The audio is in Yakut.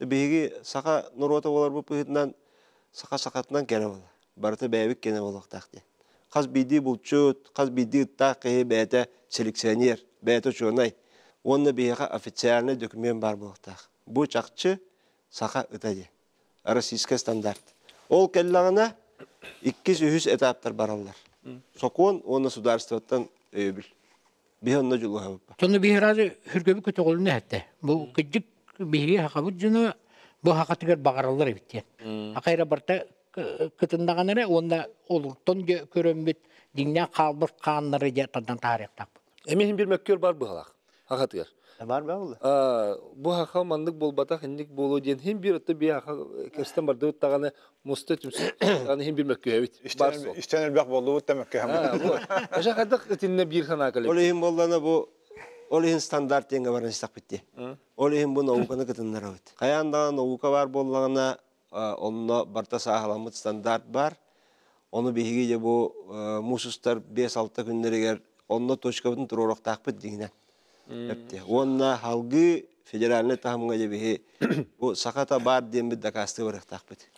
Биһиги саха норуота буоларбыт быһыытынан саха сахатынан кэрэ буолар. Барыта бэйэбит кэнэ буолуохтаах диэн. Хас биирдии булчут, хас биирдии ыттаах киһи бэйэтэ селекционер, бэйэтэ учуонай. Уонна биһиэхэ официальный документ баар буолуохтаах. Бу чахчы саха ыта диэн. Российскай стандарт. Ол кэллэҕинэ иккис, үһүс этаптар бараллар. Сокуон уонна судаарыстыбаттан өйөбүл. Биһи онно дьулуһабыт. Сонно биһи разы хүргэбит көтөҕүлүнэ эһэтте. Бу кыдьык биһиги хахабыт дьоно бу хахатыгар баҕараллар эбит диэн. Хахайра барта кытыннаҕына эрэ уонна олуртон көрөммүт дьиҥнээх хаалбыт хааннары дьэ тардан таарыахтаахпыт. Эми иһин бир мөккүөр бар быһалаах хахатыгар. Бар баа Бу хаха маннык буолбатах инник буолуо диэн хин бир отто би хаха кэстен бардыбыт даҕаны муста түмсүт даҕаны хин бир мөккүһэбит. Бар суол. Истэн элбэх буоллубут да мөккүһэм. Аша хайдах итиннэ биир санаа кэлэр. Ол иһин буоллана бу ол иһин стандарт диэҥҥэ баран истэхпит дии. Ол иһин бу науканы кытыннарабыт. Хайаан даҕаны наука баар буоллаҕына онно барыта сааһыламмыт стандарт баар. Ону биһиги дьэ бу муус устар 5-6 күннэригэр онно точкабытын туруоруохтаахпыт дьиҥинэн. Уонна салгыы федеральнай таһымҥа дьэ биһи бу сахата баар диэммит дакаастыы барыахтаахпыт.